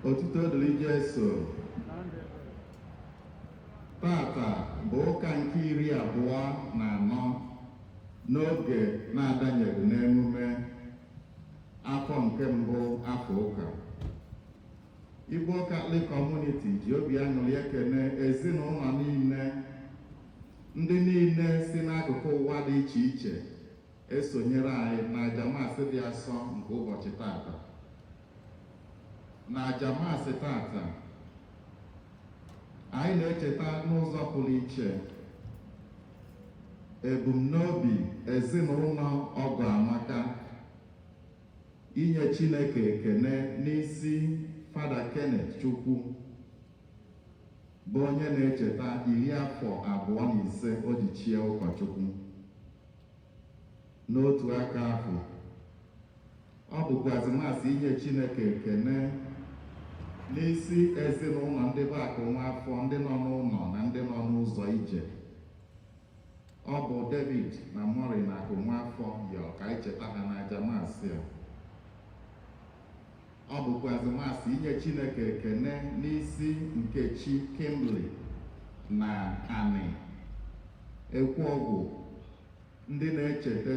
Otuto dịrị Jesu. Tata bụ ụka nke 24 n'oge na-adanyeghị n'emume afọ nke mbụ afọ ụka. Igbo Catholic Community ji obi aṅụrị ekene ezinụlọ niile, ndị niile si n'akụkụ ụwa dị iche iche esonyere anyị na aja maasị dị asọ nke ụbọchị tata. Na aja maasị tata, anyị na-echeta n'ụzọ pụrụ iche ebumnobi ezinụlọ Ọgọ Amaka inye Chineke ekene n'isi Fada Kenneth Chukwu, bụ onye na-echeta 25 o ji chie ụkọchukwu. N'otu aka ahụ, ọ bụkwazị maasị inye Chineke ekene n'isi ezinụlọ ndị be Akụ Nwafọ, ndị nọ n'ụlọ na ndị nọ n'ụzọ ije. Ọ bụ David na Maureen na Akụ Nwafọ yọrọ ka anyị cheta ha n'aja maasị a. Ọ bụkwazị maasị inye Chineke ekene n'isi Nkechi Kimberly na Ani Ekwuọgwụ, ndị na-echeta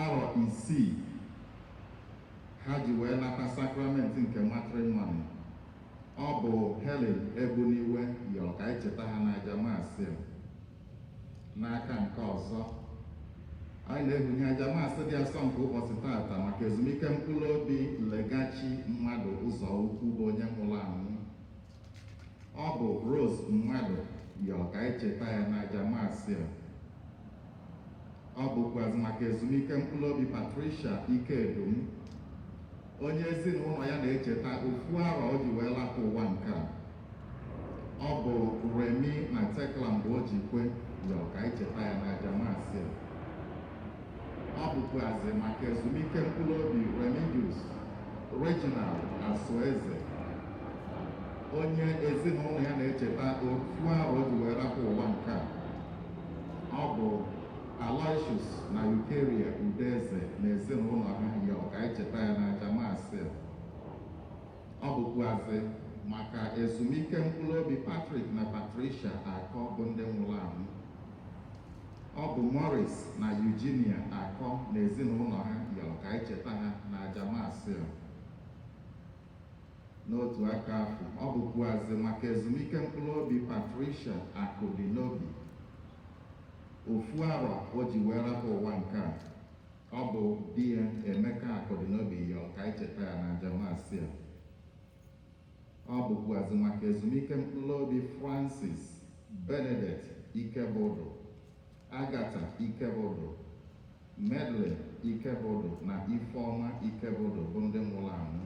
arọ 6 ha ji wee nata sakramenti nke matrimony. Ọ bụ Helen Egbuniwe yọrọ ka anyị cheta ha n'aja maasị a. N'aka nke ọzọ, anyị na-ehunye aja maasị dị asọ nke ụbọchị tata maka ezumike mkpụrụ obi Legachi Mmadụ Ụzọ Ukwu, bụ onye nwụrụ anwụ. Ọ bụ Rose Mmadụ yọrọ ka anyị cheta ya n'aja maasị a. Ọ bụkwazị maka ezumike mkpụrụ obi Patricia Ikedum, onye ezinụlọ ya na-echeta ofu arọ o ji wee lapụ ụwa nke a. Ọ bụ Remi na Tekla mgbe o ji kwe yọrọ ka anyị cheta ya n'aja maasị a. Ọ bụkwazị maka ezumike mkpụrụ obi Remigius Reginald Asueze, onye ezinụlọ ya na-echeta ofu arọ o ji wee rapụ ụwa nke a. Ọ bụ Aloysius na Eucharia Udeze na ezinụlọ ha yọrọ ka anyị cheta ya n'aja maasị a. Ọ bụkwazị maka ezumike mkpụrụ obi Patrick na Patricia Akọ, bụ ndị nwụrụ anwụ. Ọ bụ Morris na Eugenia Akọ na ezinụlọ ha yọrọ ka anyị cheta ha n'aja maasị a. N'otu aka afọ, ọ bụkwazị maka ezumike mkpụrụ obi Patricia Akụdịnobi, ofu arọ o ji wee rapụ ụwa nke a. Ọ bụ di ya Emeka Akụdịnobi yọrọ ka anyị cheta ya n'aja maasị a. Ọ bụkwazị maka ezumike mkpụrụ obi Francis Benedict Ikebụdụ, Agatha Ikebụdụ, Medlin Ikebụdụ na Ifeọma Ikebụdụ, bụ ndị nwụrụ anwụ.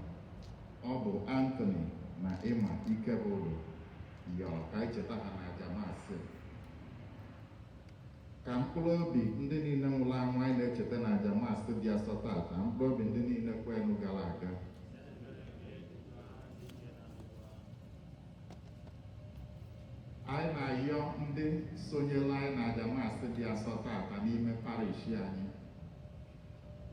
Ọ bụ Anthony na Emma Ikebụdụ yọrọ ka anyị cheta ha n'aja maasị a. Ka mkpụrụ obi ndị niile nwụrụ anwụ anyị na-echeta n'aja maasị dị asọ tata, mkpụrụ obi ndị niile kwenụ gara aga, anyị na-ayọ ndị sonyere anyị n'aja maasị dị asọ tata n'ime parish anyị,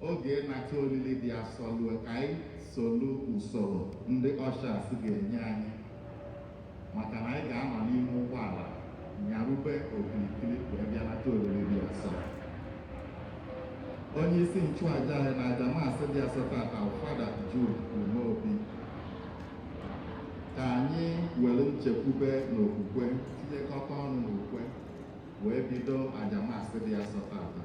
oge ịnata olili dị asọ lue, ka anyị solu usoro ndị ushers ga-enye anyị, maka na anyị ga-anọ n'ime ụgbọala nyarube okirikiri wee bịa nata olili dị asọ. Onye isi nchụaja anyị na aja maasị dị asọ tata, Fada Jude Umeobi. Ka anyị were nchekwube na okwukwe tinyekọta ọnụ n'ukwe wee bido aja maasị dị asọ tata.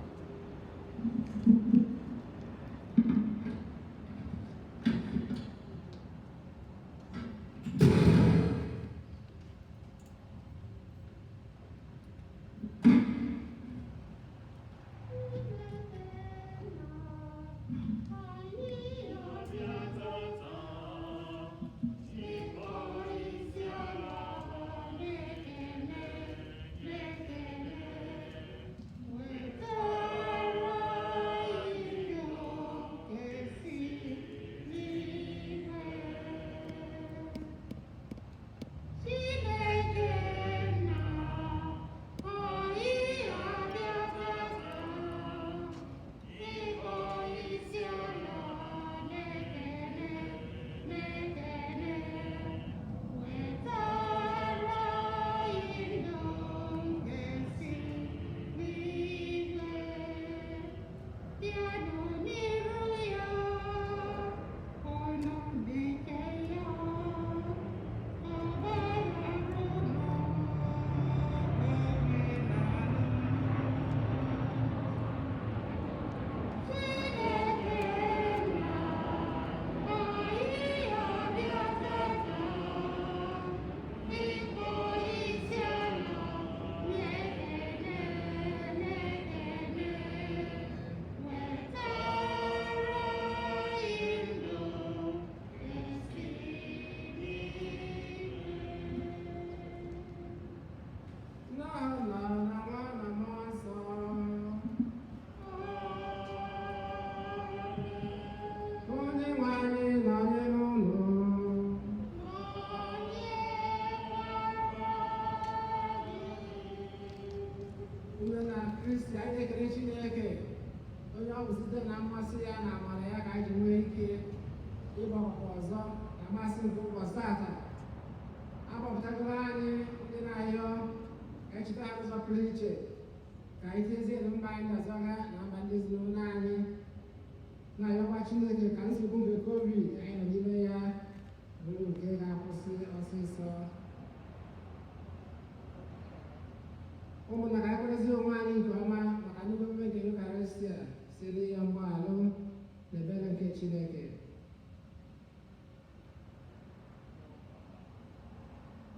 Ọzọ na Mass nke ụbọchị tata. Agbapụtagoro anyị ndị na-ayọ ka echeta ha n'ụzọ pụrụ iche, ka anyị tinyezie na mba anyị na-azọga na mba ndị ezinụlọ anyị, na-ayọkwa Chineke ka nsogbu nke COVID anyị nọ n'ime ya bụrụ nke ga-akwụsị ọsịsọ. Ụmụnna, ka anyị kwerezie onwe anyị nke ọma maka nnukwu emume nke Eucharistia site n'ịyọ mgbaghalụ na ebere nke Chineke.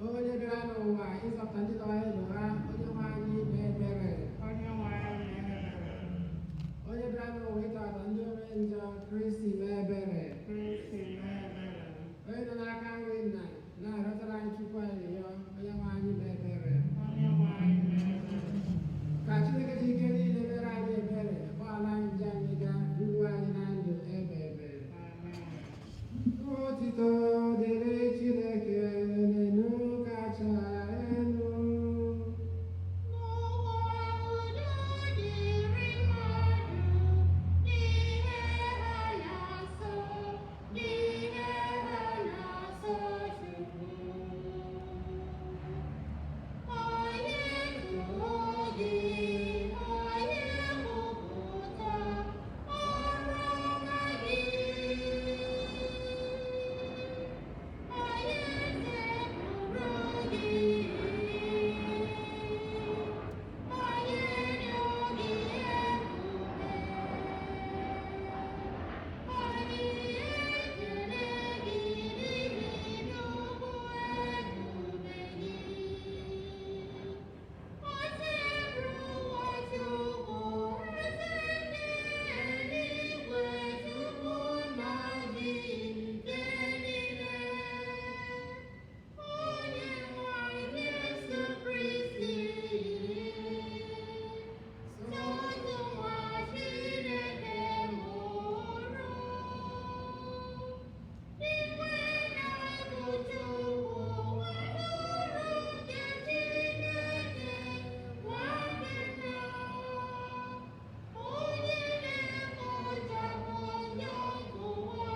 Onye bịara n'ụwa ịzọpụta ndị dọrọ ndụ ha, Onye nwe anyị mee ebere. Onye nwe anyị mee ebere. Onye bịara n'ụwa ịtọghata ndị ome njọ, Kristi mee ebere. Kristi mee ebere. Onye nọ n'aka nri nna na-arịọtara anyị Chukwu arịrịọ, Onye nwe anyị mee ebere. Onye nwe anyị mee ebere. Ka Chineke ji ike niile mere anyị ebere, gbaghara anyị njọ anyị, gaa duo anyị na ndụ ebe ebe. Amen. Otito dịrị Chineke n'elu kacha elu. N'ụwa, udo dịrị mmadụ n'ihe ha na-asọ, n'ihe ha na-asọ Chukwu. Onye tụọ gị, onye kwupụta ọrụ ọma gị. Onye sekpụrụ gị, onye rịọ gị ebube, anyị ekele gị n'ihi nnukwu ebube gị. Osebụrụwa Chukwu, eze ndị eluigwe, Chukwu nna gị nke niile. Onye nwe anyị Jesu Kristi, sọ otu nwa Chineke mụrụ. N'inwe na-abụ Chukwu, nwatụrụ nke Chineke, nwa nke nna, onye na-ekpochapụ njọ nke ụwa,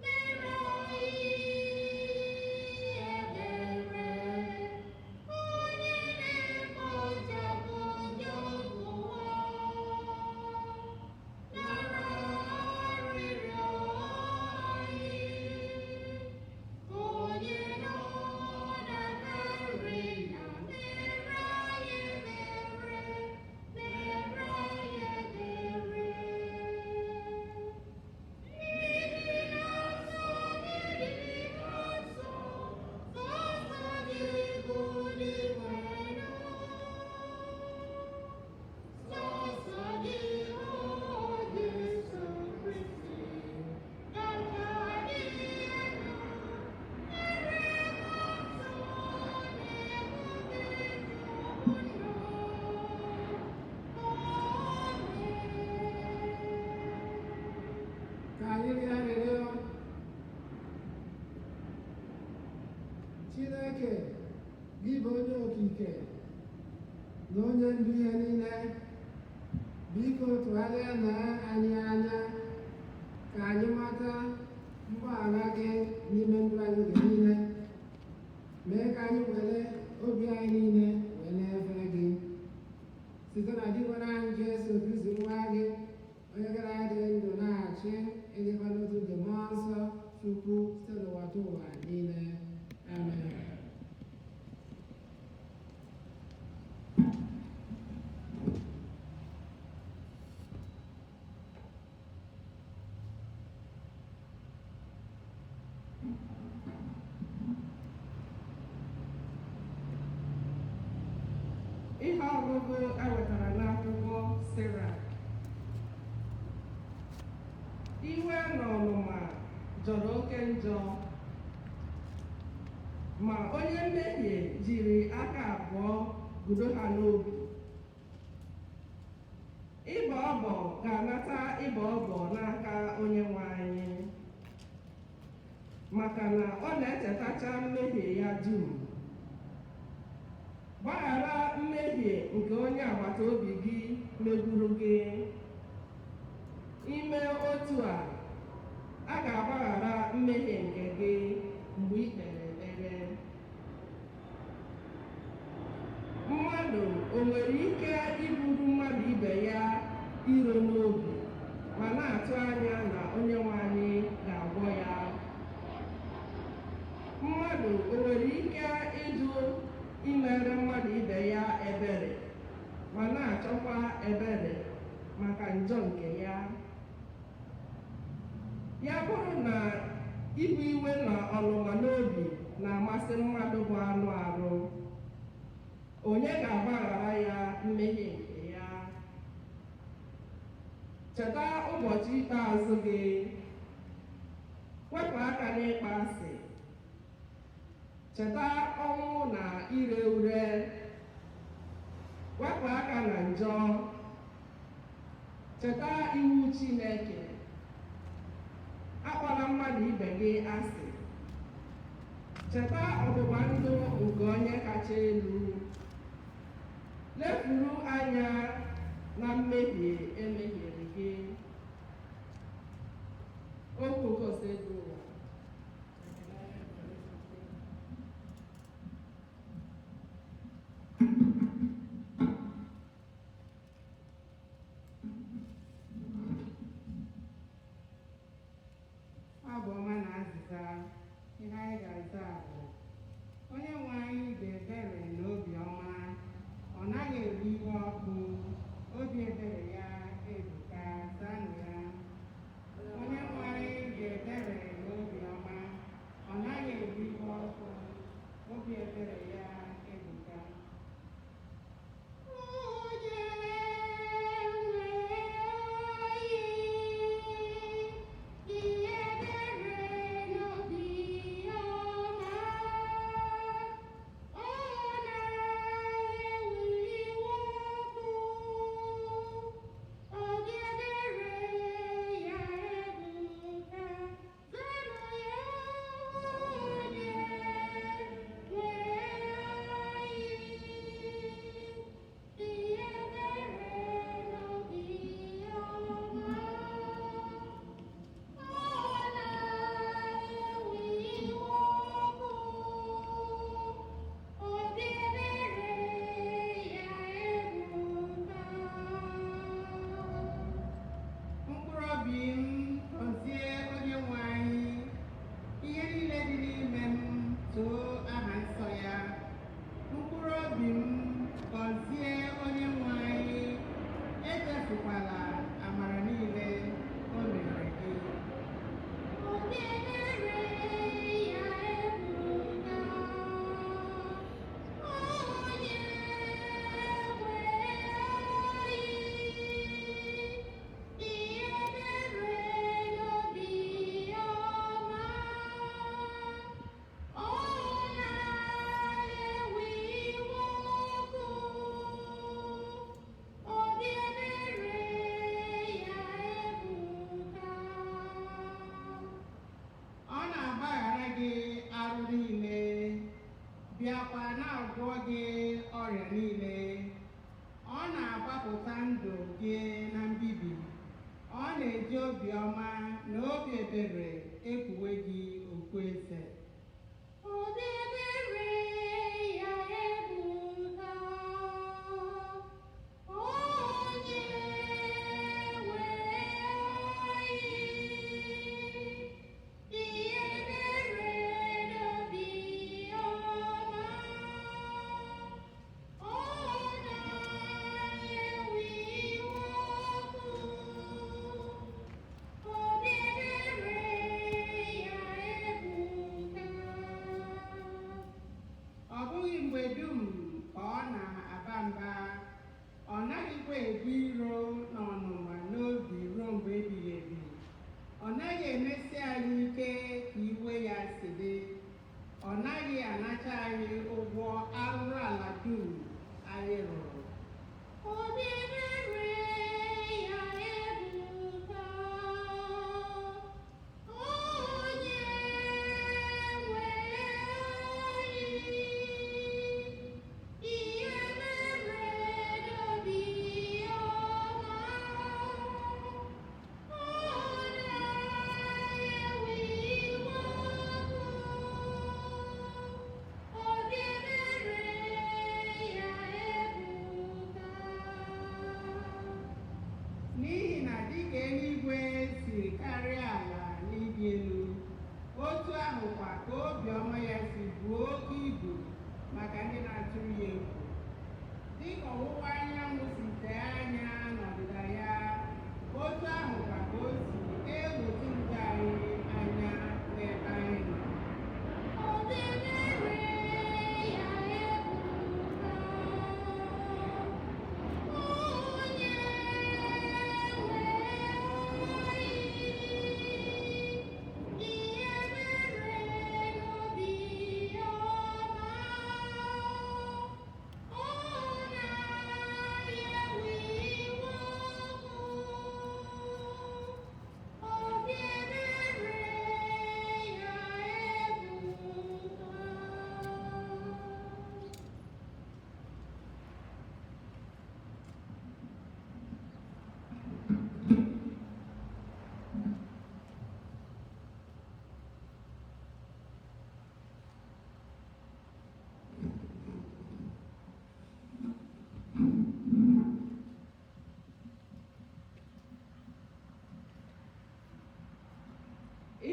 mere anyị ebere. Onye na-ekpochapụ njọ nke ụwa, nara arịrịọ anyị. Onye nọ n'aka nri nna, mere anyị ebere, mere anyị ebere. N'ihi na nsọ gị dị nsọ, sọsọ gị bụ Dinwenụ. Sọsọ gị, o Jesu Kristi, kacha dị elu. Nara nsọ na ebube Chukwu nna. Amen. Ka anyị rịọ arịrịọ. Chineke, gị bụ onye okike na onye ndu ihe niile, biko tụgharịa na anyị anya ka anyị mata mgbaghara gị n'ime ndụ anyị oge niile. Mee ka anyị were obi anyị niile wee na-efe gị site na Dinwenụ anyị Jesu Kristi, nwa gị, onye gara adị ndụ na-achị ịdịkwa n'otu nke Mmụọ Nsọ Chukwu, site n'ụwa tụ ụwa niile. Amen. Ihe ọgụgụ e wetara n'akwụkwọ Sirak. Iwe na ọnụma jọrọ oke njọ, ma onye mmehie jiri aka abụọ gudo ha n'obi. Ịbọ ọbọ ga-anata ịbọ ọbọ n'aka Onye nwe anyị, maka na ọ na-echetacha mmehie ya dum. Gbaghara mmehie nke onye agbata obi gị megburu gị. Ime otu a, a ga mmehie nke gị mgbe ị kpere ekpere. Mmadụ o nwere ike iburu mmadụ ibe ya iro n'obi ma na-atụ anya na Onyenwe anyị ga-agwọ ya? Mmadụ o nwere ike ịjụ imere mmadụ ibe ya ebere ma na-achọkwa ebere maka njọ nke ya? Ya bụrụ na ibu iwe na ọnụma n'obi na-amasị mmadụ bụ anụ arụ, onye ga-agbaghara ya mmehie nke ya? Cheta ụbọchị ikpeazụ gị. Wepụ aka n'ịkpa asị. Cheta ọnwụ na ire ure. Wepụ aka na njọ. Cheta iwu Chineke. Akpọla mmadụ ibe gị asị. Cheta ọgbụgba ndụ nke onye kacha elu. Lefuru anya na mmehie emehiere gị. Okwu nke Osebụụwa. Abụ ọma na azịza. Ihe anyị ga-aza bụ: Onye nwe anyị dị ebere na obi ọma, ọ naghị ewe iwe ọkụ, obi ebere ya ebuka. Zanụ ya. Onye nwe anyị dị ebere na obi ọma, ọ naghị ewe iwe ọkụ, obi ebere ya ebuka. Onye nwe anyị dị ebere n'obi ọma, ọ na-ewe iwe ọkụ.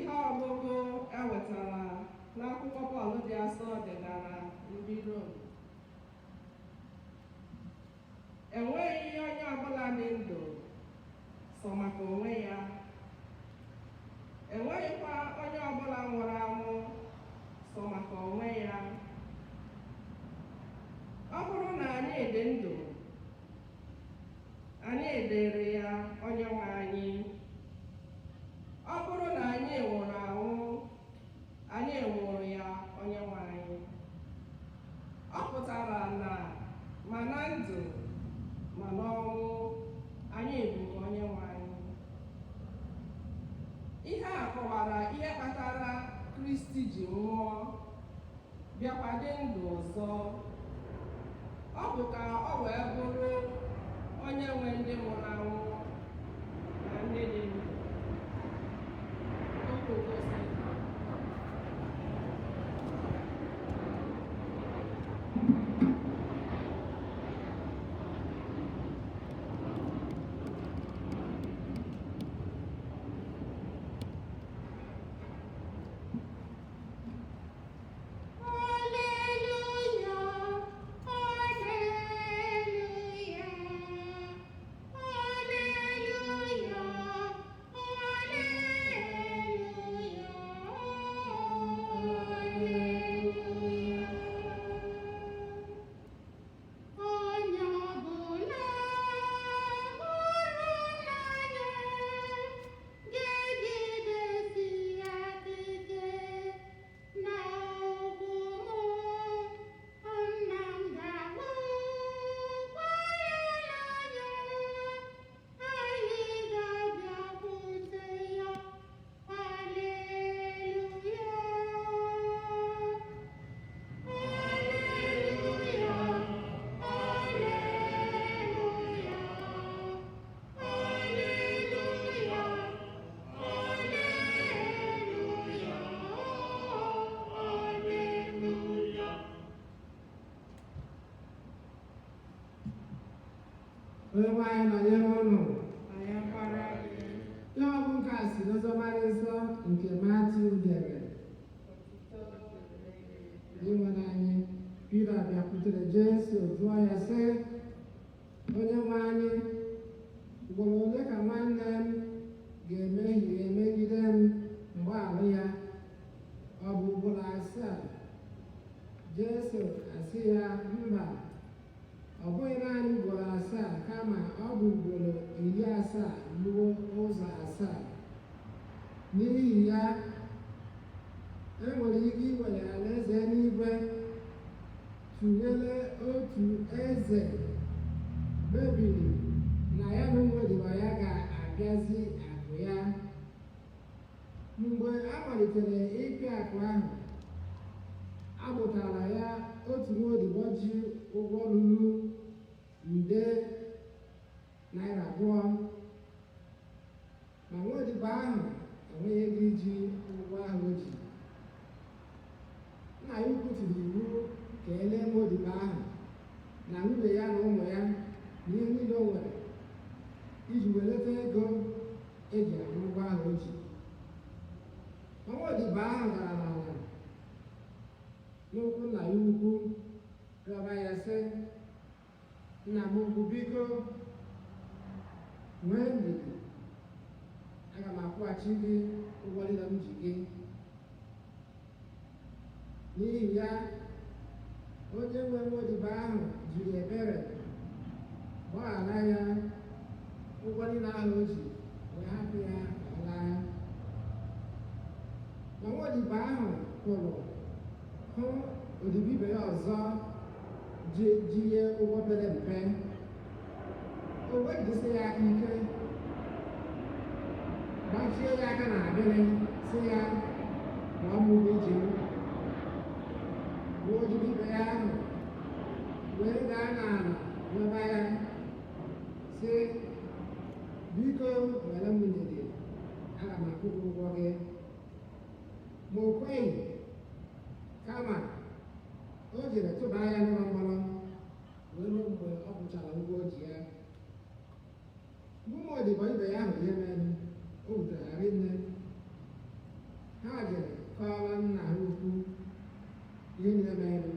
Ihe ọgụgụ e wetara n'akwụkwọ Pọl dị asọ degara ndị Rom. Enweghị onye ọbụla dị ndụ sọ maka onwe ya. Enweghịkwa onye ọbụla nwụrụ anwụ sọ maka onwe ya. Ọ bụrụ na anyị dị ndụ, anyị dịrị ya onye nwe anyị. Ọ bụrụ na anyị nwụrụ anwụ, anyị nwụrụ ya onye nwe anyị. Ọ pụtara na ma na ndụ ma n'ọnwụ, anyị bụ nke onye nwe anyị. Ihe a kọwara ihe kpatara Kristi ji nwụọ, bịakwa dị ndụ ọzọ. Ọ bụ ka ọ wee bụrụ onye nwe ndị nwụrụ anwụ na ndị dị ndụ. Okwu gosi. Alleluia, alleluia, alleluia, alleluia, alleluia. Onye ọbụla hụrụ n'anya ga-ejidesi ya ike na okwu m, nna m ga-ahụkwa ya n'anya, anyị ga-abịakwute ya. Alleluia, alleluia, alleluia, alleluia, alleluia, alleluia. Onye nwe anyị nọnyere ụnụ. Anyị kwara gị. Ihe ọgụ nke a si n'Oziọma dị nsọ nke Matiu dere. Otuto dịrị gị. Onyenwe anyị, Pita bịakwutere Jesu jụọ ya sị, "Onye nwe anyị, ugboro ole ka nwanne m ga-emehie megide m mgbe ahụ ya? Ọ bụ ugboro 7?" Jesu asị ya, "Mba, ọ bụghị naanị ugboro 7, kama ọ bụ ugboro 70 ruo ụzọ 7." N'ihi ya, e nwere ike iwere alaeze eluigwe tụnyere otu eze kpebiri na ya na ụmụ odibo ya ga-apịazi akụ ya. Mgbe a malitere ịpị akụ ahụ, a kpụtara ya otu nwaodibo ji ụgwọ ruru nde naira 2. Ma nwaodibo ahụ enweghị ego iji ụgwọ ahụ o ji. Nna ya ukwu tiri iwu ka e lee nwaodibo ahụ na nwunye ya na ụmụ ya na ihe niile o nwere iji welata ego eji akwụ ụgwọ ahụ o ji. Ma nwaodibo ahụ dara n'ala n'ụkwụ nna ya ukwu, rịọba ya sị, "Nna m ukwu, biko nwee ndidi, aga m akwụghachi gị ụgwọ niile m ji gị." N'ihi ya, onye nwe nwaodibo ahụ jiri ebere gbaghara ya ụgwọ niile ahụ o ji, wee hapụ ya ka ọ laa. Ma nwaodibo ahụ pụrụ hụ odibo ibe ya ọzọ ji ji ya ụgwọ pere mpe. O wee jidesi ya aka ike, gbachie ya aka n'akpịrị, sị ya, "Kwụọ m ụgwọ iji m." Nwa odibo ibe ya ahụ wee daa n'ala rịọba ya sị, "Biko were m ndidi, aga m akwụ gị ụgwọ gị." Ma o kweghị, kama o jere tụba ya n'ụlọ mkpọrọ wee ruo mgbe ọ kwụchara ụgwọ o ji ya. Mgbe ụmụ odibo ibe ya hụrụ ihe mere, o wutere ha rinne. Ha jere kọọrọ nna ha ukwu ihe niile mere.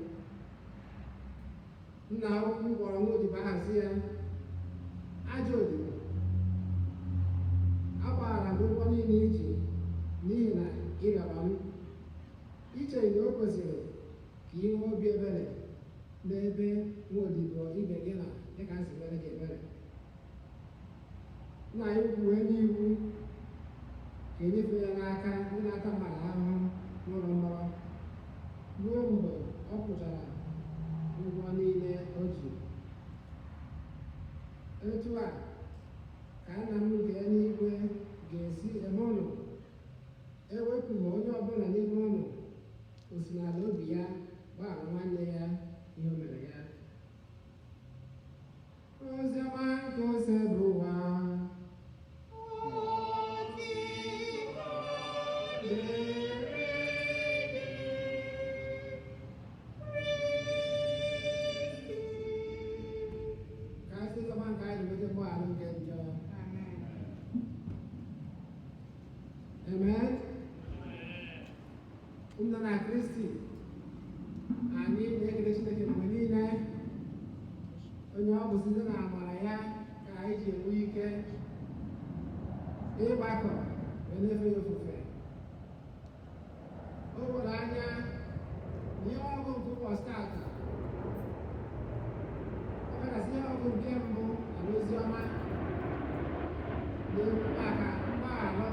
Nna ha ukwu kpọrọ nwa odibo ahụ sị ya, "Ajọ odibo, agbaghara gị ụgwọ niile iji n'ihi na ị rịọrọ m. I cheghị na o kwesịrị ka ị nwee obi ebere n'ebe nwa odibo ibe gị nọ dịka m si mere gị ebere?" Nna ya ukwu wee nye iwu ka enyefe ya n'aka ndị na-ata mmadụ ahụhụ n'ụlọ mkpọrọ ruo mgbe ọ kwụchara ụgwọ niile o ji. Etu a ka nna m nke eluigwe ga-esi eme ụnụ, ewepụghị onye ọbụla n'ime ụnụ o si n'ala obi ya gbaghara nwanne ya ihe o mere ya. Oziọma nke Osebụrụwa. Otito dịrị gị, Kristi. Ka anyị site n'oziọma nke anyị nweta mgbaghara nke njọ. Amen. Ụmụnna na Kristi, anyị na-ekele Chineke mgbe niile, onye ọ bụ site na amara ya ka anyị ji enwe ike ịgbakọ wee na-efe ya ofufe. O were anya na ihe ọgụgụ nke ụbọchị tata, ọkachasị ihe ọgụgụ nke mbụ na n'oziọma, na-ekwu maka mgbaghara,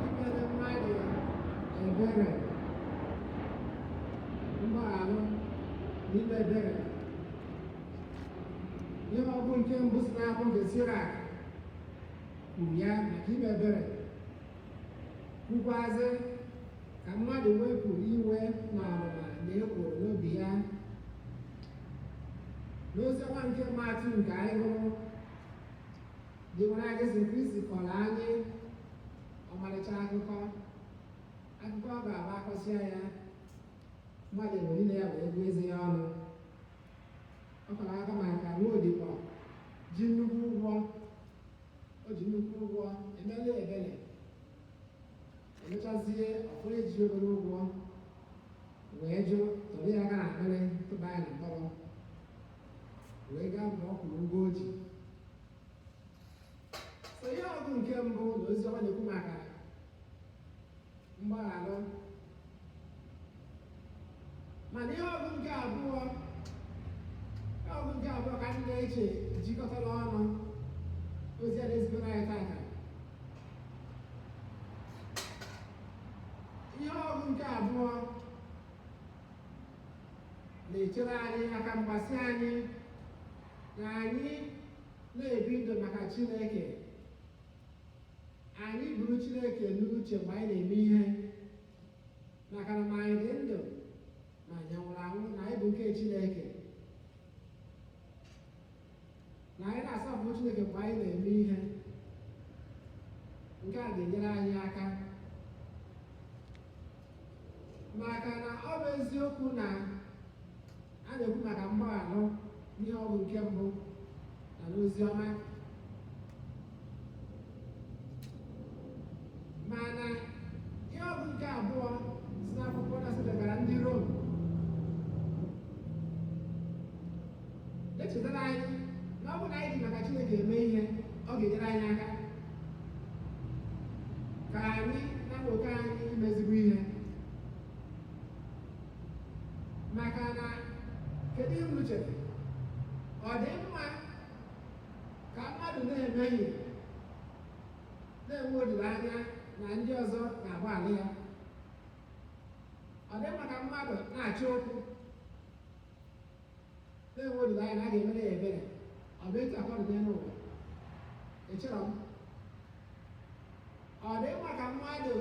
imere mmadụ ebere, mgbaghara na ime ebere. Ihe ọgụgụ nke mbụ si n'akwụkwọ nke Sirak kwuru ya maka ime ebere, kwukwazị ka mmadụ wepụ iwe na ọnụma na ekworo n'obi ya. N'oziọma nke Matiu nke anyị hụrụ dị nwere anyị, Jesu Kristi kọrọ anyị ọmarịcha akụkọ, akụkọ ọ ga-abụ akọsịa ya, mmadụ ewere ile ya wee gụọ eze ya ọnụ. Ọ kọrọ akụkọ maka nwa odibo ji nnukwu ụgwọ. O ji nnukwu ụgwọ, emela ebere, emechazie ọfụrụ eji obere ụgwọ wee jụ, tọrọ ya aka n'akpịrị, tụba ya na mkpọrọ, wee gaa mgbe ọ kwụrụ ụgwọ o ji. So ihe ọgụgụ nke mbụ na oziọma na-ekwu maka mgbaghara, mana ihe ọgụgụ nke abụọ ka ndị na-eche jikọtara ọnụ ozi a na-ezikọrọ anyị tata. Ihe ọgụgụ nke abụọ na-echere anyị aka mgbasị anyị na anyị na-ebi ndụ maka Chineke. Anyị buru Chineke n'uche mgbe anyị na-eme ihe, maka na ma anyị dị ndụ ma anyị nwụrụ anwụ, na anyị bụ nke Chineke, na anyị na-asọpụrụ Chineke mgbe anyị na-eme ihe. Nke a ga-enyere anyị aka, maka na ọ bụ eziokwu na a na-ekwu maka mgbaghalụ n'ihe ọgụgụ nke mbụ na n'ozi ọma, mana ihe ọgụgụ nke abụọ si n'akwụkwọ na-asịdegara ndị Rom echetara anyị na ọ bụrụ na anyị ji maka Chineke eme ihe, ọ ga-enyere anyị aka ka anyị na-nwoke anyị imezigbo ihe. Maka na kedu ihe unu chere? Ọ dị mma ka mmadụ na-emehie, na-enwe olileanya na ndị ọzọ ga-agbaghara ya? Ọ dị mma ka mmadụ na-achọ okwu, na-enwe olileanya na a ga-emere ya ebere? Ọ bụ etu akọ dị n'ụwa? Echere m, ọ dị mma ka mmadụ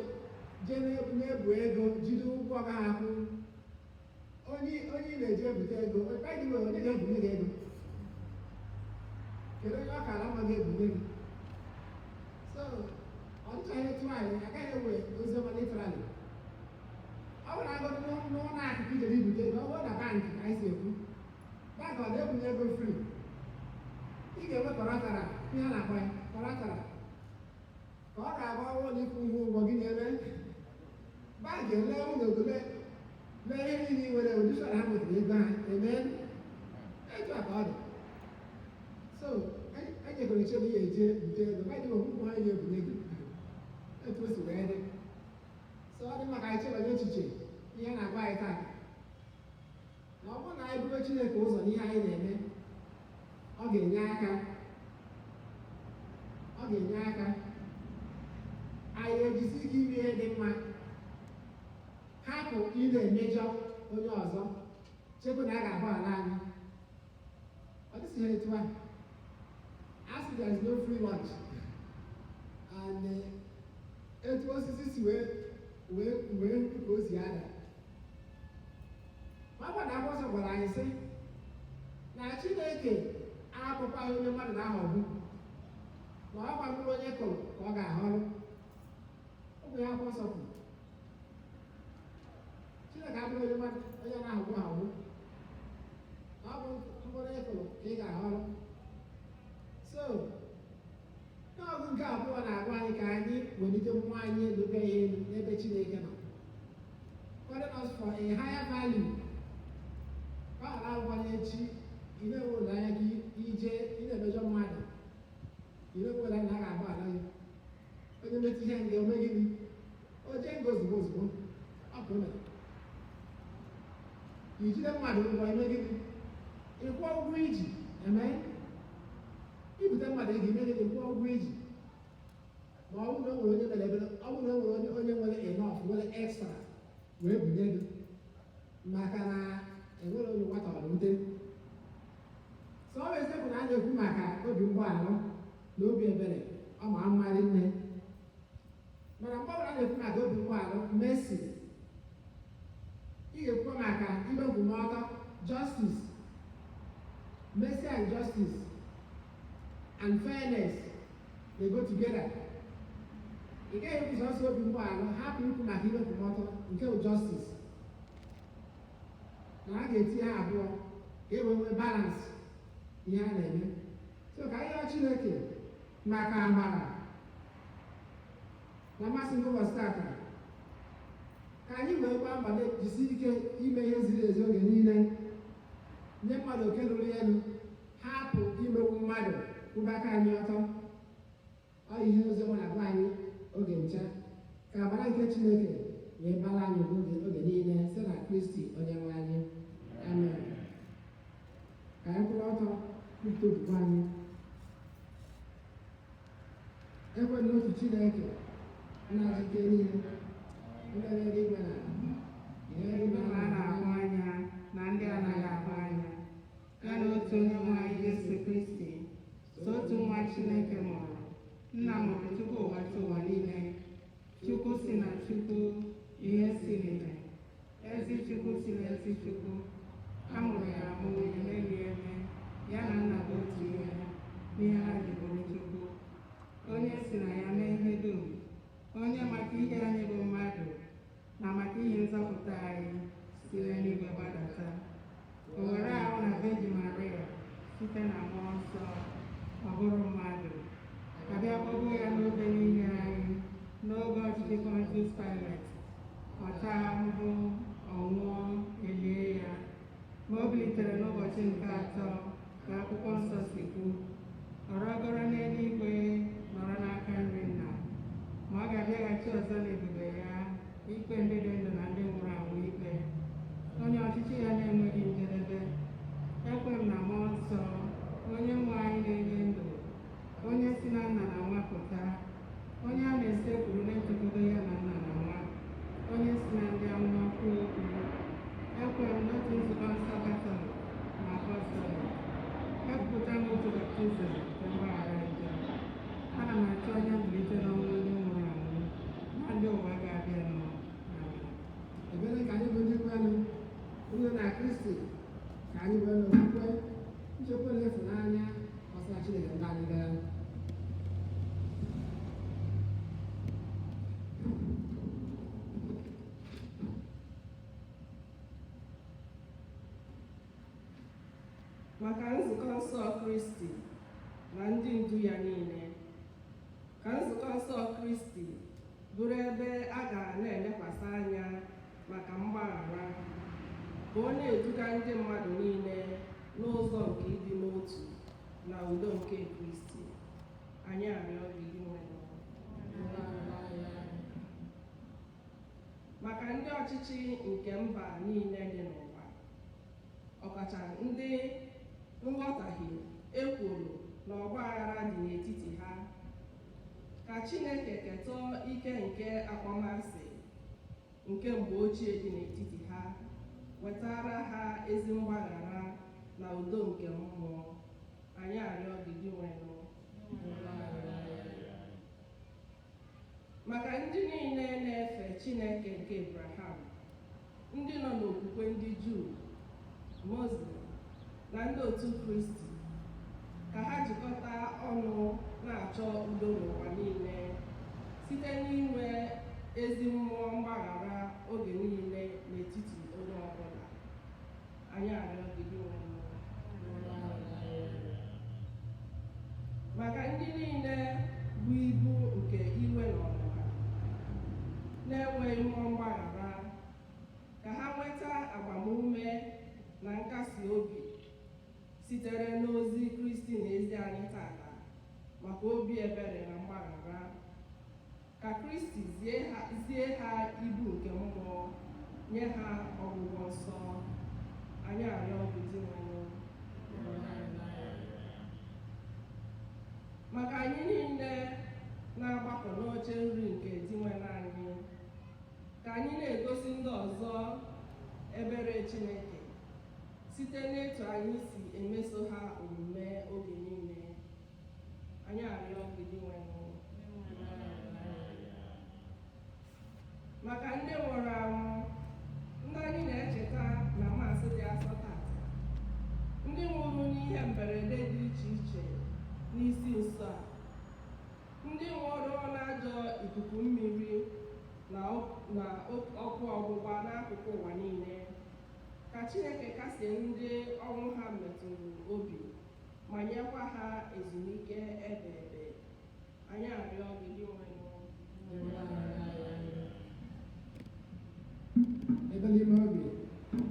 jee na-ebu ego, jide ụgwọ ọ gaghị akwụ? Onye ị na-eji ebute ego, by the way, onye ga-ebunye gị ego? Kedu onye ọ kara mma ga-ebunye gị? So ọ dịchaghị etu anyị agaghị ewe oziọma literally. Ọ bụrụ agọdụ n'ụlọ akụ ka ijere ibute ego, ọ bụrụ na bankị, ka anyị si ekwu, bankị ọ na-ebunye ego free? Ị ga-enwe collateral, ihe a na-akpọ ya collateral, ka ọ ga-agba ọnwụ na ịkwụ ụgwọ gị na Bank lee ụlọ ogole, lee ihe niile i nwere, ụdị ha nwetara ego ha. Amen. Etu a ka ọ dị. So enyekwara eche na ihe eje bute ego ba dị okwukwu ha ga-ebunye gị etu o si wee dị. So ọ dị mma ka anyị chebanye echiche ihe a na-agwa anyị taa, na ọ bụrụ na anyị buru Chineke ụzọ n'ihe anyị na-eme, ọ ga-enye aka, ọ ga-enye aka anyị ejisi ike ime ihe dị mma, hapụ ị na-emejọ onye ọzọ, chekwa na a ga-agbaghara anyị. Ọ dịsị ha etu ahụ. A sị there is no free lunch, and etu osisi si wee ka o si ada. Ma ọ bụ na Akwụkwọ Nsọ gwara anyị sị na Chineke abụkwaghị onye mmadụ na-aghọgbu, na ọ mkpụrụ onye kụrụ ka ọ ga-aghọrọ. Ọ bụ ya Akwụkwọ Nsọ kwuru. Chineke abụghị onye mmadụ onye na-aghọgbu aghọgbu, na ọ bụ mkpụrụ ị kụrụ ka ị ga-aghọrọ. So n'ọgụ nke abụọ na-agwa anyị ka anyị welite mmụọ anyị elu, ebe ya elu n'ebe Chineke nọ, calling us for a higher value, ka ọ ghara agwa echi ị na-enwe olileanya gị ije ị na-emejọ mmadụ, ị na-enwe olileanya na a ga-agbaghara gị. Onye metụ ihe nga ome gịnị, o jee nga ozugbo ozugbo. Ọ bụ mere ijide mmadụ ụgwọ, ime gịnị? Ịkwụọ ụgwọ iji eme. Ibute mmadụ ego, ime gịnị? Kwụọ ụgwọ iji. Ma ọ bụrụ na o nwere onye mere ebere, ọ bụrụ na o nwere onye nwere enough, nwere extra wee bunye gị, maka na enwere onye nwata ọ ute. So ọ bụ eziokwu na a na-ekwu maka obi mgbaghara na obi ebere, ọ ma mmarị nne, mana mgbe ọbụla a na-ekwu maka obi mgbaghara, mercy, ị ga-ekwu maka ikpe nkwụmọtọ, justice. Mercy and justice and fairness, they go together. Ị gaghị ekwu sọsọ obi mgbaghara, hapụ ikwu maka ikpe nkwụmọtọ nke bụ justice, na a ga-etinye ha abụọ ka e wee nwee balance ihe a na-eme. So ka anyị rịọ Chineke maka amara na mmasị nke ụbọchị tata, ka anyị wee gbaa mbọ jisi ike ime ihe ziri ezi oge niile, nye mmadụ oke ruru elu, hapụ imegbu mmadụ, kwụba aka anyị ọtọ. Ọ ihe oziọma na-agwa anyị oge ncha. Ka amara nke Chineke wee bara anyị oge niile site na Kristi onye nwe anyị. Amen. Ka anyị kwụrụ ọtọ kwupụta okwukwe anyị. Ekwe n'otu Chineke, nna ji ike niile, onye eluigwe na ala, ihe ndị a na-ahụ anya na ndị anaghị ahụ anya, ya na otu onye nwe anyị Jesu Kristi, so otu nwa Chineke mụrụ, nna mụrụ tupu ụwa tụ ụwa niile, Chukwu si na Chukwu, ihe si n'ime, ezi Chukwu si n'ezi Chukwu, a mụrụ ya amụ, emeghị eme, ya na nna bụ otu ihe, n'ihe ha ji bụrụ Chukwu, onye si na ya mee ihe dum, onye maka ihe anyị bụ mmadụ na maka ihe nzọpụta anyị si n'eluigwe gbadata, o were ahụ na Virgin Maria site na Mmụọ Nsọ, ọ bụrụ mmadụ, abịa kpọgbuo ya n'obe n'ihe anyị n'oge ọchịchị Pontius Pilate, ọ taa ahụhụ, ọ nwụọ, elie ya, ma o bilitere n'ụbọchị nke atọ ka akwụkwọ nsọ si kwu, ọ rọgoro n'eluigwe, nọrọ n'aka nri nna, ma ọ ga-abịaghachi ọzọ n'ebube ya ikpe ndị dị ndụ na ndị nwụrụ anwụ ikpe, onye ọchịchị ya na-enweghị njedebe. Ekwe m na Mmụọ Nsọ, onye nwe anyị na-enye ndụ, onye si na nna na nwa pụta, onye a na-esekpuru na-etogodo ya na nna na nwa, onye si na ndị amụma kwuo okwu. Ekwe m n'otu nzukọ nsọ Katọlik na Apọstọlik. Ekwupụta m otu baptizim nke mgbaghara njọ. Ana m atụ anya mbilite n'ọnwụ ndị nwụrụ anwụ na ndị ụwa ga-abịanụ. Amen. Ebere ka anyị bụ ndị kwenụ unu na Kristi, ka anyị wee n'okwukwe, nchekwa na ịfụnanya gbasara Chineke ndị anyị gara. Maka nzukọ nsọ Kristi na ndị ndu ya niile, ka nzukọ nsọ Kristi bụrụ ebe a ga na-elekwasị anya. mgbaghara, ka ọ na-eduga ndị mmadụ niile n'ụzọ nke ịdị n'otu na udo nke Kristi. Anyị arịọ gị, Dinwenụ. Maka ndị ọchịchị nke mba niile dị n'ụwa, ọkacha ndị nghọtahie, ekworo na ọgba aghara dị n'etiti ha, ka Chineke ketọọ ike nke akpọmasị nke mgbe ochie dị n'etiti ha, wetara ha ezi mgbaghara na udo nke mmụọ. Anyị arịọ gị, Dinwenụ. Maka ndị niile na-efe Chineke nke Abraham, ndị nọ n'okwukwe ndị Juu, Muslim na ndị otu Kristi, ka ha jikọta ọnụ na-achọ udo n'ụwa niile site n'inwe ezi mmụọ mgbaghara oge niile n'etiti onye ọbụla. Anyị arịọ gị, Dinwenụ. Maka ndị niile bụ ibu nke iwe na ọnụma, na-enweghị mmụọ mgbaghara, ka ha nweta agbamume na nkasi obi sitere n'ozi Kristi na ezi anyị tata maka obi ebere na mgbaghara. Ka Kristi zie ha ibu nke mmụọ, nye ha ọgwụgwọ nsọ. Anyị arịọ gị, Dinwenụ. Maka anyị niile na-agbakọ n'oche nri nke Dinwenụ anyị, ka anyị na-egosi ndị ọzọ ebere Chineke site n'etu anyị si emeso ha omume oge niile. Anyị arịọ gị, Dinwenụ. Maka ndị nwụrụ anwụ, ndị anyị na-echeta na Maasị dị asọ tata, ndị nwụrụ n'ihe mberede dị iche iche n'isi nso a, ndị nwụrụ n'ajọ ikuku mmiri na ọkụ ọgbụgba n'akụkụ ụwa niile, ka Chineke kasie ndị ọnwụ ha metụrụ obi ma nyekwa ha ezumike ebe ebe. Anyị arịọ gị, Dinwenụ. Ebe n'ime obi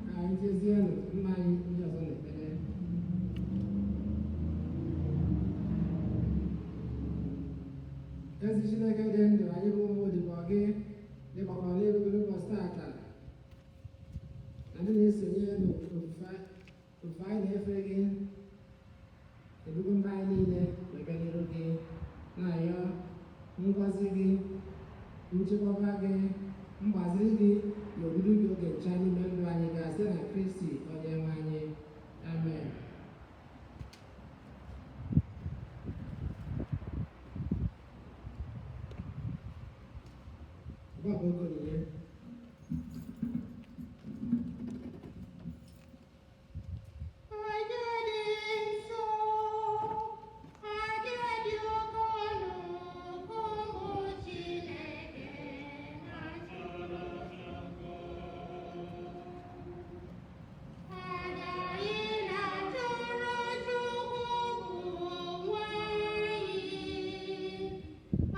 ka anyị jezienụ nna anyị ndị ọzọ n'ekpere. Ezi Chineke dị ndụ, anyị bụ ụmụ odibo gị dịgbakọrọ n'eluigwe n'ụbọchị tata na ndị na-esonye n'ofufe ofufe anyị na-efe gị, ebugo mba anyị niile wee bịa n'iru gị, na-ayọ ngọzi gị, nchekwaba gị, mgbaziri gị na odudu gị oge ncha n'ime ndụ anyị ga site na Kristi onye nwe anyị. Amen. Ugbu a bụ oge onyinye. Aja dị nsọ, aja dị oke ọnụ, ka ụmụ Chineke na-achụrụ Chukwu. Aja anyị na-achụrụ Chukwu bụ onwe anyị,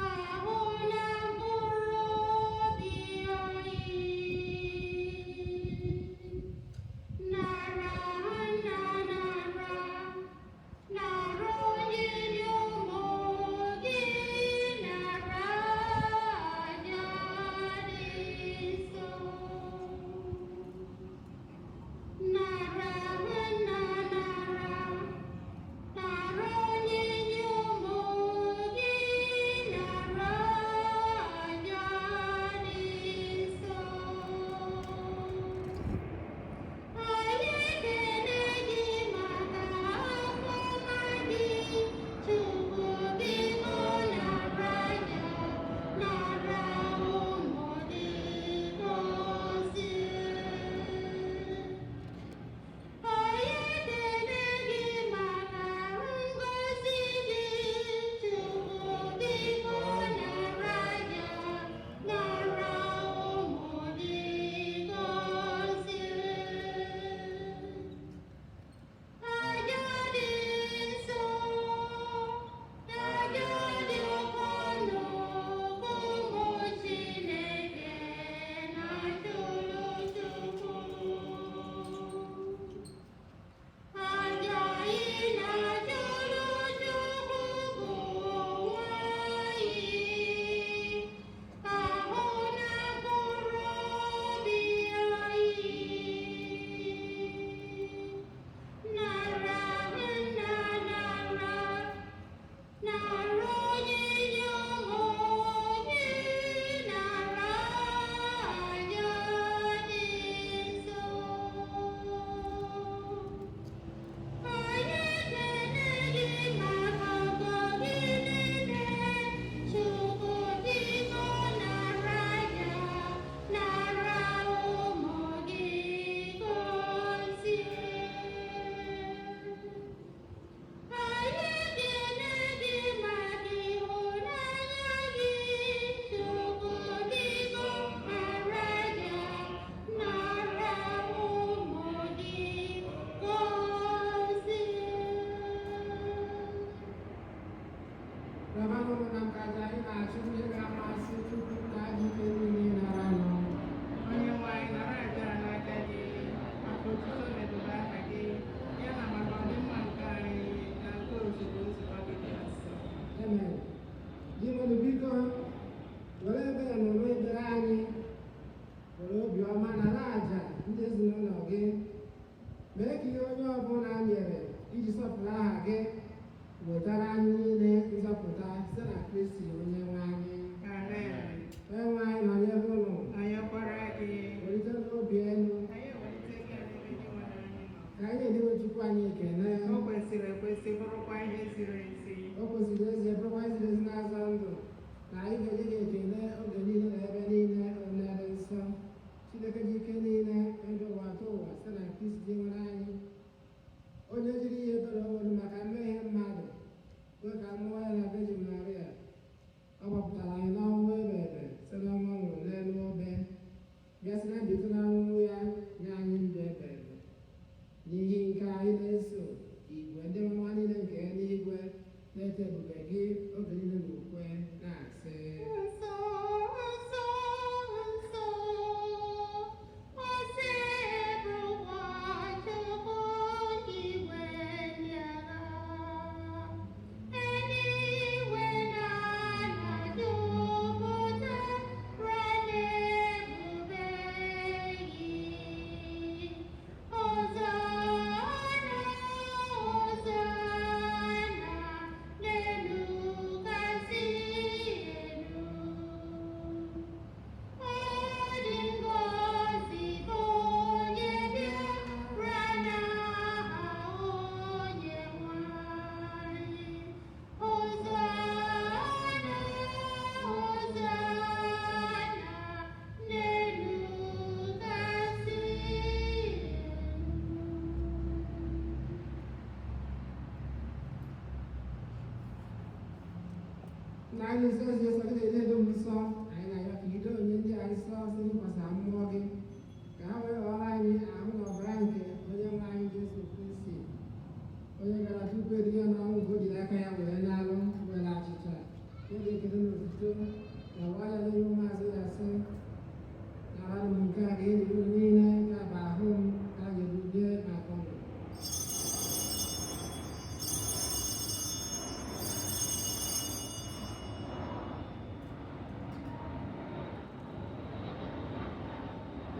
ahụ na mkpụrụ obi. Mee ka ihe onye ọbụla nyere iji sọpụrụ aha gị wetara anyị niile nzọpụta site na Kristi onye nwe anyị. Amen. Onye nwe anyị nọnyere unu. Nọnyekwara gị. Welite n'obi elu. Anyị ewelite gị n'ebe Onyenwe anyị nọ. Ka anyị na-enyewe Chukwu anyị ekele. O kwesịrị ekwesị, bụrụkwa ihe ziri ezi. O kwesịrị ezie, bụrụkwa ziri ezi na-azọ ndụ, na anyị ga-enye gị ekele oge niile na ebe niile, onye dị nsọ, Chineke ji ike niile, ndụ ụwa atọ ụwa, site na Kristi dị nwere anyị, onye jiri ihe ebere o nwere maka mmehie mmadụ kwe ka mmụọ ya na Virgin Maria. Ọ gbapụtara anyị n'ọnwụ ebe ebe site n'ọnwụ ọ nwụrụ n'elu obe, bịa site na mbilite n'ọnwụ ya nye anyị ndụ ebe ebe. N'ihi nke anyị na-eso igwe ndị mmụọ niile nke eluigwe na-eto ebube gị oge niile n'ukwe na-asị: Nsọ, nsọ, nsọ, Osebụrụwa Chukwu igwe ndị agha. Eluigwe na ala jupụtara n'ebube gị. Hosana, Hosana, n'elu kasị elu. Ọ dị ngọzi bụ onye bịara n'aha Onyenwe anyị. Hosana, Hosana, n'elu kasị elu. Na anyị nsọ ezi nsọ gị na-edo edo m nsọ, anyị na-arịọ ka ido onye ndị a nsọ site n'ịkwasa mmụọ gị, ka ha wee ghọrọ anyị ahụ na ọbara nke onye nwe anyị Jesu Kristi, onye gara tupu edinye n'ọnwụ nke o jiri aka ya wee na-alụ were achịcha nye gị ekele na otuto na gwa ya n'ihu ụmụazụ ya sị: "Naranụ m nke a ka enyi unu niile, nke a bụ ahụ m ka a ga-ebunye maka unu."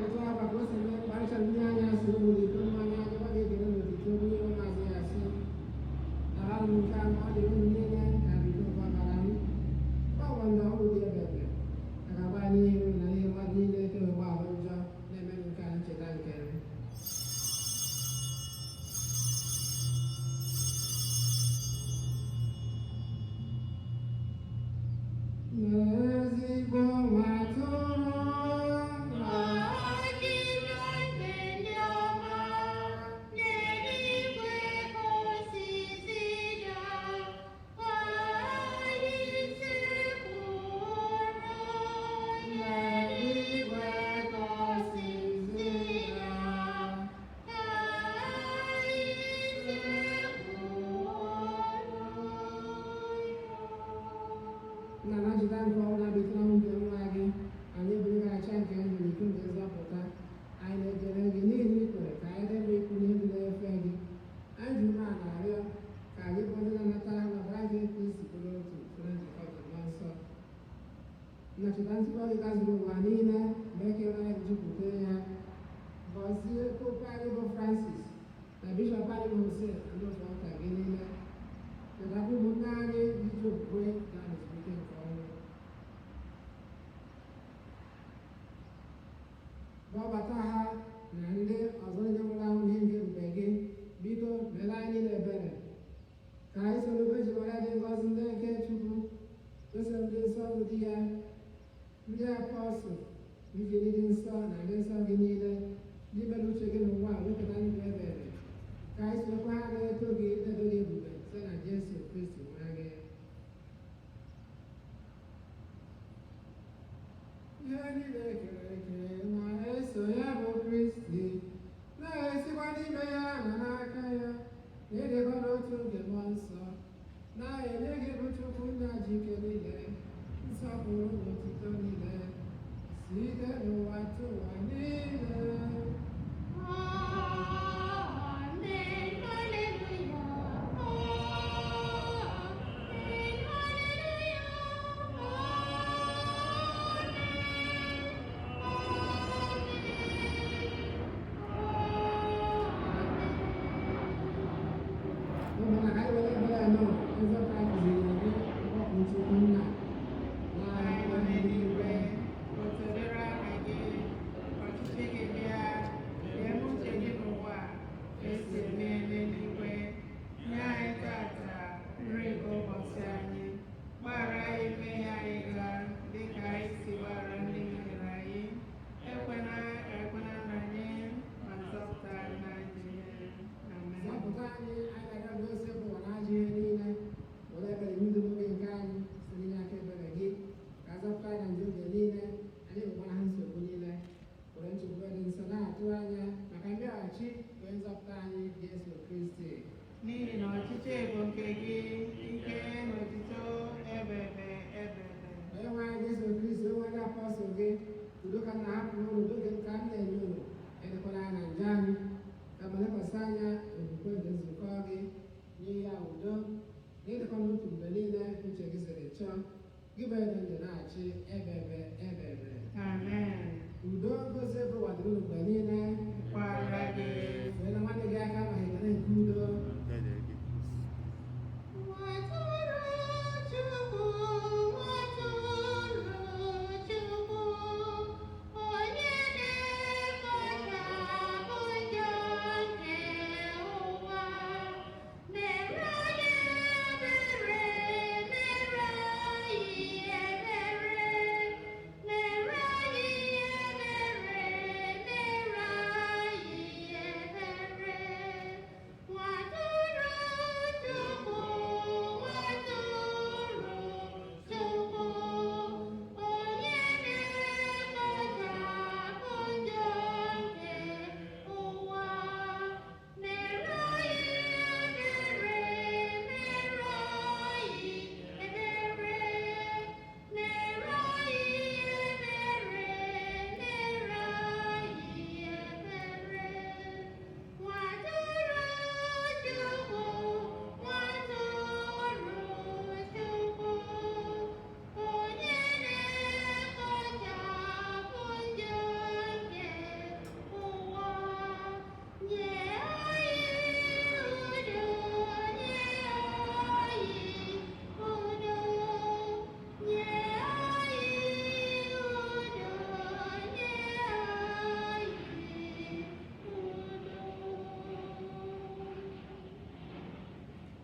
Etu akwa ka o si mee mkparịta ndị anya si ụmụ iko mmanya anya gwa gị ekele na otuto bunye ụmụazụ ya sị: "Naranụ m nke a, ma ọ dị unu niile ka bụ iko nke ọbara m, ọgwụ ndụ ọhụrụ dị ebebe a ga-agba n'ihi unu na ihe mmadụ niile ka wee gbaghara njọ. Na-eme nke a ncheta nke m." N'ezigbo nwa atụrụ. N'eluigwe ka osisi ya, nna na ncheta nke ọnwụ na-abịa n'ọnwụ nke nwa gị, anyị eburu gị acha nke ndụ na iko nke nzọpụta. Anyị na-ekele gị n'ihi na i kwere ka anyị debe ikwu n'ihe ndị na-efe gị. Anyị ji umeala arịọ ka anyị bụ ndị na-anata ahụ na ọbara nke Kristi bụrụ otu site na njikọ nke Mmụọ Nsọ. Nnọchite nzukọ gị gazuru ụwa niile, mee ka ịhụnanya gị jupụta ya. Gọzie Popu anyị bụ Francis na Bishọp anyị bụ Jose na ndị otu ụka gị niile. Chetakwa ụmụnne anyị ndị ji okwukwe gaa n'ezumike nke ọnwụ. Kpọbata ha na ndị ọzọ niile nwụrụ anwụ n'ihe nke ebube gị. Biko mere anyị niile ebere, ka anyị soro Virgin Maria dị ngọzi ndị nke Chukwu, Josef dị nsọ bụ di ya, ndị apọstụl, ndị dị nsọ na ndị nsọ gị niile, ndị mere uche gị n'ụwa a wepụta ndụ ebere, ka anyị sorokwa ha na-eto gị, na-edo gị ebube site na Jesu Kristi nwa gị. Ihe niile kere eke na-eso ya bụ Kristi, na-esikwa n'ime ya na n'aka ya, na-edekọ n'otu nke Mmụọ Nsọ, na-enye gị bụ Chukwu nna ji ike niile, nsọpụrụ na otuto niile, site n'ụwa tụ ụwa niile. Amen, hallelujah. Amen, hallelujah. Amen, amen, amen. Udo ka m na-ahapụrụ unu, udo nke m ka m na-enye unu. Elekwala anya na njọ anyị, kama lekwasị anya n'okwukwe nke nzukọ gị. Nye ya udo na ịdịkọ n'otu mgbe niile uche gị siri chọọ. Gị bụ eze ndụ na-achị ebebe ebebe. Amen. Udo, ngozi ebe ụwa dịrị unu mgbe niile. Kwara gị. Fee na nwanne gị aka maka ekele nke udo. Nwatụrụ Chukwu, nwatụrụ Chukwu, onye na-ekpochapụ njọ nke ụwa, mere anyị ebere, mere anyị ebere, mere anyị ebere, mere anyị ebere. Nwatụrụ Chukwu, nwatụrụ Chukwu, onye na-ekpochapụ njọ nke ụwa, mere anyị ebere, mere anyị ebere, mere anyị ebere, mere anyị ebere. Nwatụrụ Chukwu, nwatụrụ Chukwu, onye na-ekpochapụ njọ nke ụwa, nye anyị udo, nye anyị udo, nye anyị udo, nye anyị udo.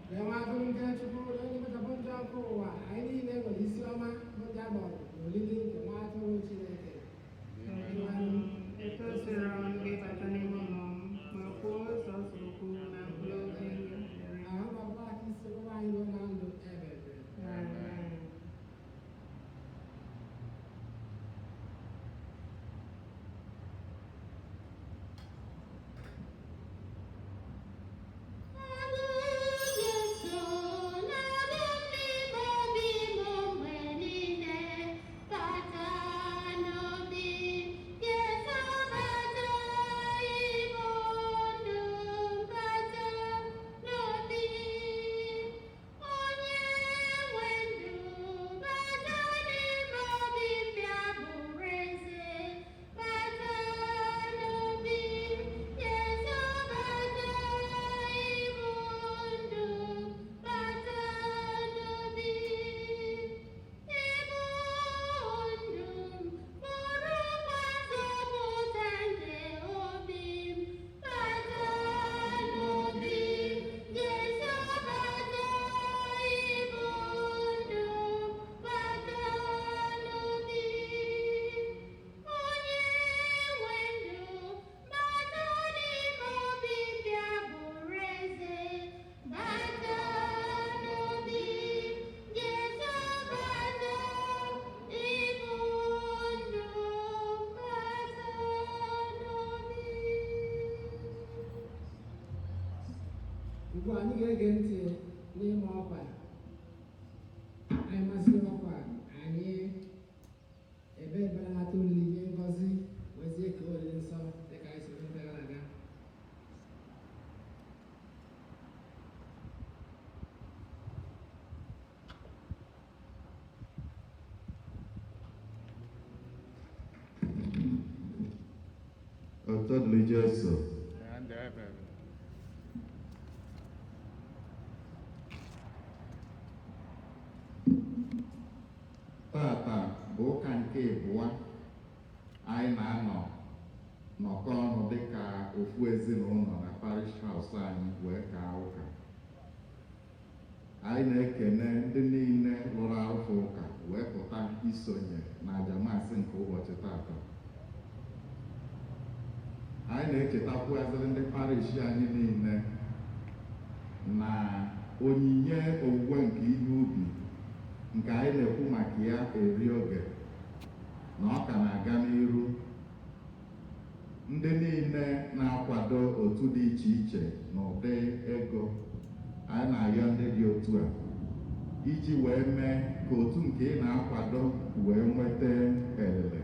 Lee nwa atụrụ nke Chukwu, onye na-ekpochapụ njọ nke ụwa. Anyị niile nwere isi ọma bụ ndị a kpọrọ n'olili nke nwa atụrụ Chineke. Etosiri m gị bata n'ime ụlọ m, ma kwuo sọsọ okwu na mkpụrụ obi m ga-adịrị. Ahụ ga-abụ aka isi ụwa anyị ruo na ndụ ebebe. Amen. Abụ Jesu na-abụ n'ime obi m mgbe niile, bata n'obi, Jesu bata ịbụ ndụ, bata n'obi. Onye nwe ndụ, bata n'ime obi m bịa bụrụ eze, bata n'obi, Jesu bata ịbụ ndụ, bata n'obi. Ịbụ ndụ m, bụrụkwa nzọpụta nke obi m, bata n'obi, Jesu bata ịbụ ndụ, bata n'obi. Onye nwe ndụ, bata n'ime obi m bịa bụrụ eze, bata n'obi, Jesu bata ịbụ ndụ, bata n'obi. Ugbu a anyị ga-ege ntị n'ịma ọkwa. Anyị masịrị ọkwa, anyị ebe ebere nata olili nye ngọzi wezie ka olili nsọ dịka anyị si mee mgbe gara aga. Otito dịrị Jesu. Na ndụ ebebe. Tata bụ ụka nke ịbụọ anyị na-anọ nọkọ ọnụ dịka ofu ezinụlọ na parish house anyị wee kaa ụka. Anyị na-ekene ndị niile rụrụ arụfụ ụka wee pụta isonye na aja Mass nke ụbọchị tata. Anyị na-echetakwazịrị ndị parish anyị niile na onyinye owuwe nke ihe ubi nke anyị na-ekwu maka ya eri oge na ọ ka na-aga n'iru. Ndị niile na-akwado otu dị iche iche n'ụdị ego, anyị na-arịọ ndị dị otu a iji wee mee ka otu nke ị na-akwado wee nweta elele.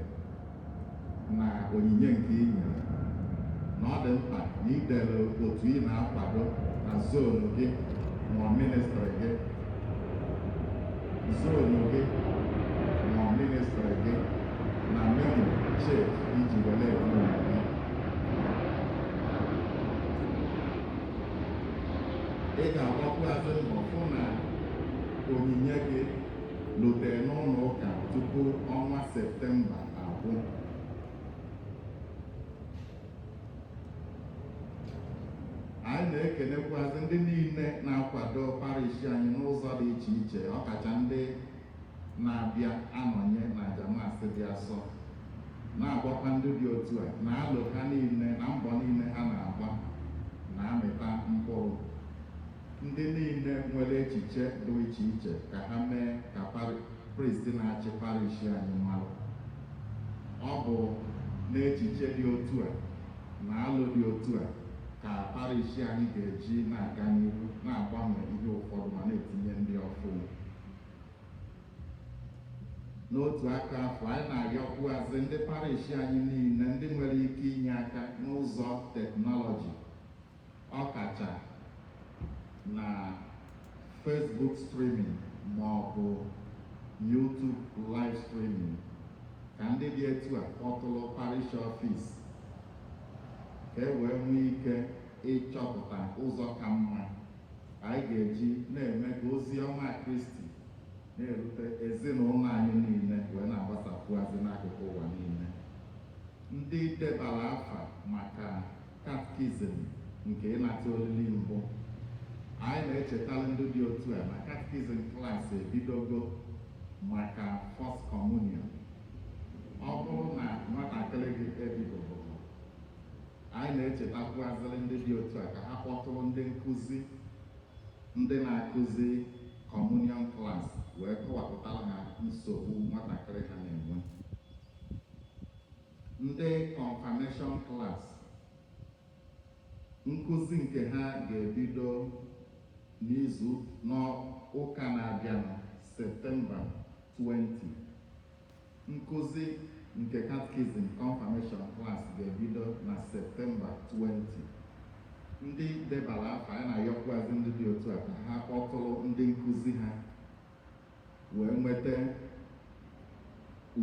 idere otu ị na-akwado na zone gị ma ministry gị, zone gị ma ministry gị na memo cheque iji were eme onyinye. Ị ga-agbakwuazị mbọ fụ na onyinye gị lutere n'ụlọ ụka tupu ọnwa Septemba agwụ. Anyị na-ekenekwazị ndị niile na-akwado parish anyị n'ụzọ dị iche iche, ọkacha ndị na-abịa anọnye na aja Mass dị asọ, na-agbakwa ndị dị otu a na alụ ha niile na mbọ niile ha na-agba na-amịta mkpụrụ. Ndị niile nwere echiche dị iche iche ka ha mee ka priest na-achị parish anyị marụ. Ọ bụ n'echiche dị otu a na alụ dị otu a ka parish anyị ga-eji na-aga n'ihu, na-agbanwe ihe ụfọdụ ma na-etinye ndị ọfụ. N'otu aka afọ, anyị na-ayọkwuazị ndị parish anyị niile, ndị nwere ike inye aka n'ụzọ technology, ọkacha na Facebook streaming ma ọ bụ YouTube live streaming, ka ndị dị etu a kpọtụrụ parish office ka e wee nwee ike ịchọpụta ụzọ ka mma anyị ga-eji na-eme ka ozi ọma Kristi na-erute ezinụlọ anyị niile wee na-agbasapụazị n'akụkụ ụwa niile. Ndị debara afa maka catechism nke ịnata olili mbụ, anyị na-echetara ndị dị otu a na catechism class ebidogo maka First Communion. Ọ bụrụ na nwatakịrị gị ebidogo, anyị na-echetakwazịrị ndị dị otu a ka ha kpọtụrụ ndị nkụzi, ndị na-akụzi communion class, wee kọwapụtara ha nsogbu nwatakịrị ha na-enwe. Ndị confirmation class, nkụzi nke ha ga-ebido n'izu n'ụka na-abịanụ, Septemba 20. Nkụzi nke catechism confirmation class ga-ebido na Septemba 20. Ndị debara afa, anyị na-ayọkwazị ndị dị otu a ka ha kpọtụrụ ndị nkụzi ha wee nweta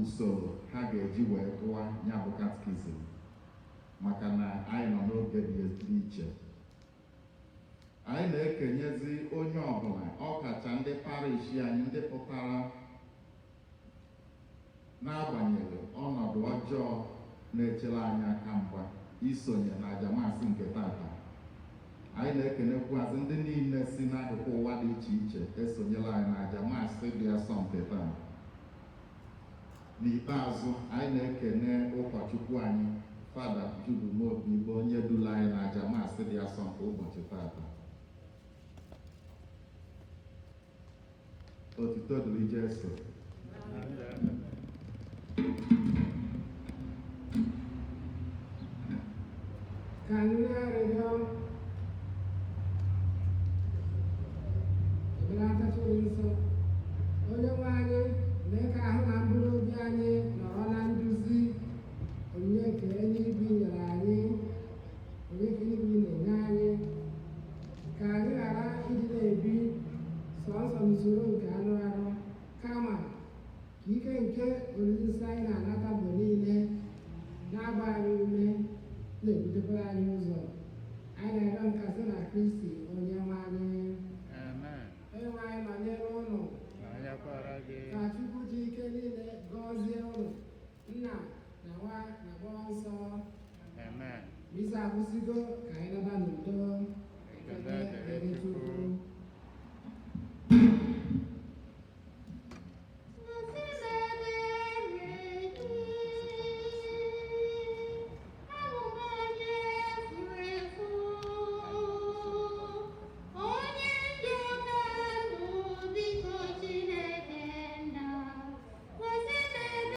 usoro ha ga-eji wee gụọ ya bụ catechism, maka na anyị nọ n'oge dị iche. Anyị na-ekenyezi onye ọbụla, ọkacha ndị parish anyị, ndị pụtara n'agbanyeghị ọnọdụ ọjọọ na-echere anyị aka mgba isonye na aja Mass nke tata. Anyị na-ekenekwazị ndị niile si n'akụkụ ụwa dị iche iche esonyela anyị na aja Mass dị asọ nke taa. N'ikpeazụ, anyị na-ekene ụkọchukwu anyị, Fada Jude Mobi, bụ onye duru anyị na aja Mass dị asọ nke ụbọchị tata. Otito dịrị Jesu. Ka anyị na-arịrịọ ebelata dị nsọ. Onye nwe anyị, mee ka ahụ na mkpụrụ obi anyị nọrọ na nduzi onyinye nke eluigwe nyere anyị, onyinye nke eluigwe na-enye anyị, ka anyị ghara ịdị na-ebi sọọsọ n'usoro nke anụ arụ, kama ka ike nke olili nsọ anyị na-anata mgbe niile na-agba anyị ume, na-ebutekwara anyị ụzọ. Anyị na-arịọ nka site na Kristi onye nwe anyị. Amen. Onye nwe anyị nọnyere ụnụ. Nọnyekwara gị. Ka Chukwu ji ike niile gọzie ụnụ, Nna na Nwa na Mmụọ Nsọ. Amen. Misa akwụsịgo, ka anyị naba n'udo. Ekele dịrị Chukwu.